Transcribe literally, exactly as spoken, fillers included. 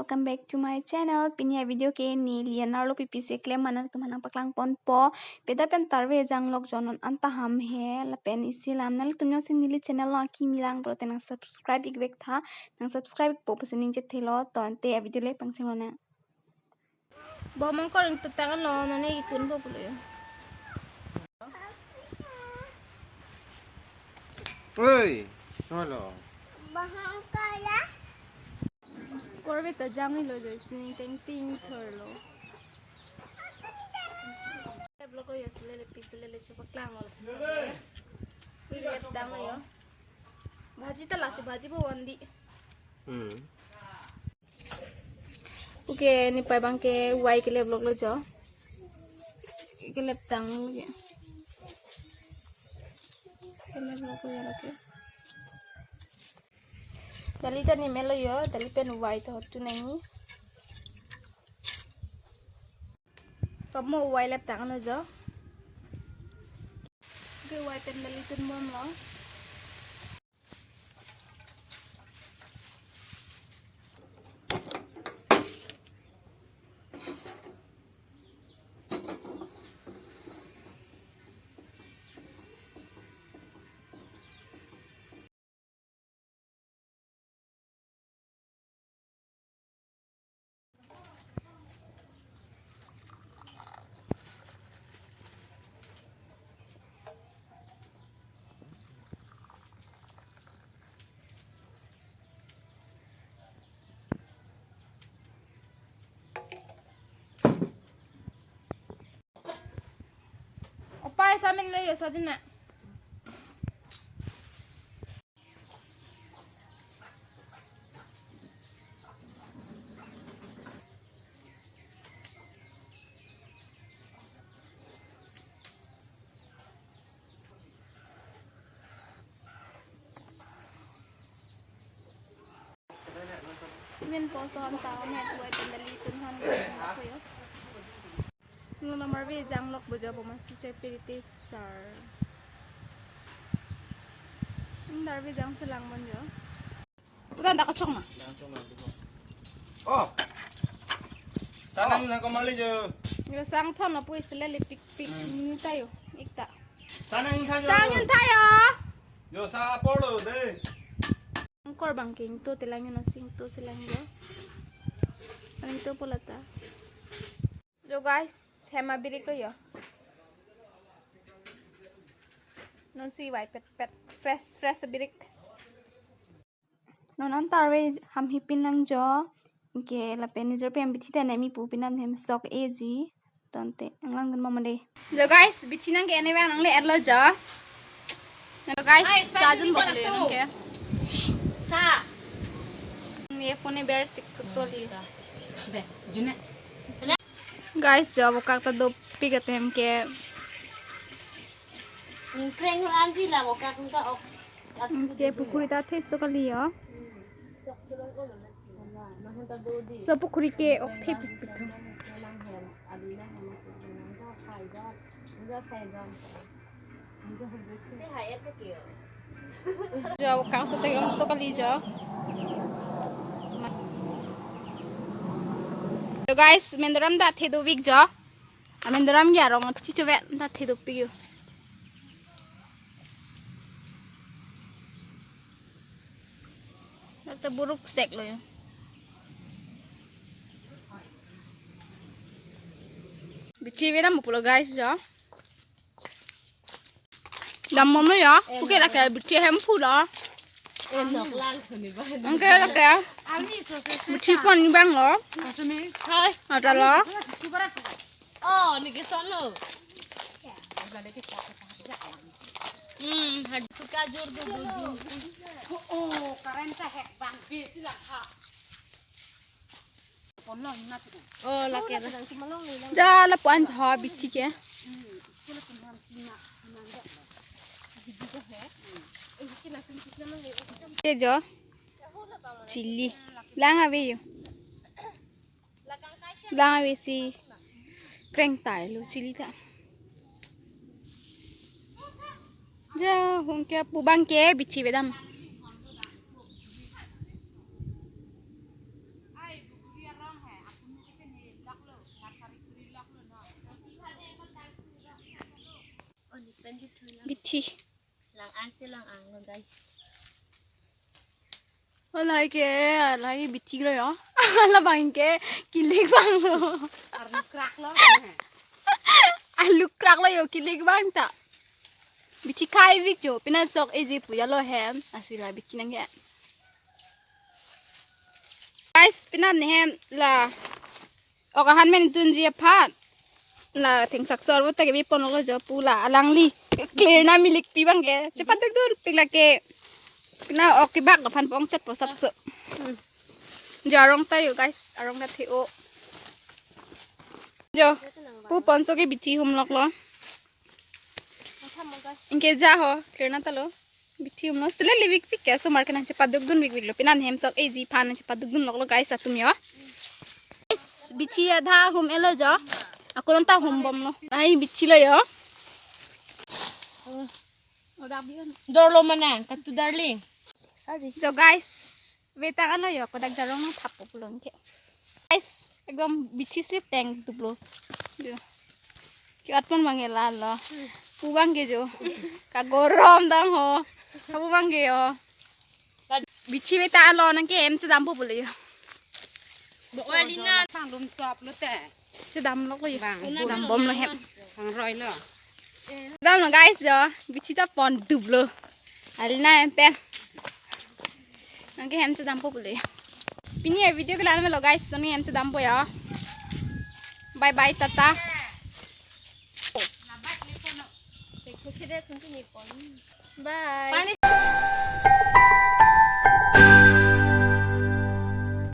Welcome back to my channel. Pini a-video ke neli anerlo pipi si klem ma nanglitum aphan nangpaklang ponpo. Peda pen tarve janglok jo, non anta ham he lapen isi alam. Nanglitum jongsi neli channel along akimi lang pulote nang subscribe ik vek tha. Nang subscribe ikpo pusi ning chethe lo. To ante a-video le pangcheng lonang. Bo mangkor ingtutang lo, nane itunpo pulo yo. Oi, holo. Korbe ta jangmi lo jo, sining tengting thor lo. Vlog lo yo, selele pi selele chepaklang lo. Pi le tang lo yo. Bhaji ta lasi bhaji bo wandi. Hmm. Okay, ne pai abang ke wai kelep lok lo jo. Kelep tang lo ke. Kelep lok lo ya lake. Dali ta ne melo yo, dali pen wai ta hotu nangji. Pamo wai lep tang lo jo. Okay, wai pen dali tun bom lo. Opai samin lo yo sajuna. Min poson ta met wai pen dali tun ham ko yo. Ngun amar ve janglok bo jo bo masi choi pirite sar. Ngun dar ve jang selang mon jo. Udah ndak kacong ma. Oh. Sana yung nang kamali jo. Yo sang thon na pui selele pik pik ni tayo. Ikta. Sana yung tayo. Sang yun tayo. Jo sa apor lo de. Angkor bang ke ingtutelang yo, nasi ingtuselang yo. Paling tu pulata. Jo guys, hem abirik lo yo. Non si wai pet pet fresh fresh abirik. Non anta arve ham hipin lang jo. Ke lapen nijor pen bithi ta nemi pu pinam hem sok eji. Tante, ang lang dun mama deh. Jo guys, bithi nang ke ene bang nang le-et lo jo. Jo guys, ai, sa sajun jun bok le nang ke. Sa. Ye phone ber sik sik soli. Deh, june. Guys, jo bokak ta dopik atem ke. Kreng ran ji la bokak ta ok. Ke pukhuri ta theso kali yo. So pukhuri ke ok thepik pik tho. Jo kangso te kangso kali jo. Jo guys, mendoram ta thedovik jo. Amendoram ke arong chichove ta thedopik yo. Dak ta buruk sek lo yo. Bithi vedam pulo guys jo. Dam mom lo yo. Puke lake bithi hem phu lo. Enok lang khoni ba. Angke lake. Bithi pon ni bang lo. Hai. Ata lo. Oh, ni ke son lo. Hmm, had suka jor do do do. Oh, current ta hek bang be sila ha. Oh, lake la. Ja lapu-an jo bithi ke. Ke jo. Chili. Lang ave yo. Lang ave si kreng tai lo chili ta. Ja hung ke pu bang ke bithi vedam. Bithi. Lang-ang si lang-ang lo, guys. Halahai ke, halahai bithi lo yo. Halabang ke, kilik bang lo. Arlu krak lo. Arlu krak lo yo, kilik bang ta. Bithi khai vik jo, penap sok eji puja lo hem, lasi la bithi nangke. Guys, penap ne hem la. Ok ahan men tunji aphan. La thengsak sor bo ta kebi pon lo jo pu la alangli. Clear na milik pi bang ke. Chepaduk dunpik lake. Na ok kebak aphan pong chet po sapso. Jo arong ta yo guys, arong ta the-o. Jo, pu ponso ke bithi humlok lo. Anke ja ho, clear na ta lo. Bithi humlo, sile livik pik ke, osomar ke nangchepaduk dunvik vik lo. Penap hem sok eji aphan nangchepaduk dun lok lo guys, atum yo. Guys, bithi adha hum-e lo jo. Ako non ta hum bom lo. Ai bithi lo yo. Dor lo mana, katu darling. Sorry. Jo guys, vetang ano yo, kodak jarong nang thap po pulo anke. Guys, ekdom bithi si peng dup lo. Jo. Ke-ot pon bang ke la lo. Pu bang ke jo. Kagorom dang ho. Kapu bang ke yo. Bithi vetang lo nangke hem chedam po pulo yo. Bo alina. Pang lum chop lo te. Chedam lok lo yo. Bang. Dam bom lo hem. Pang roi lo. Dam lo guys jo. Bithi ta pon dup lo. Alina hem pen. Nangke hem chedam po pulo yo. Pini ya video ke la-an lo guys. Nangke hem chedam po yo. Bye bye, tata. Bye.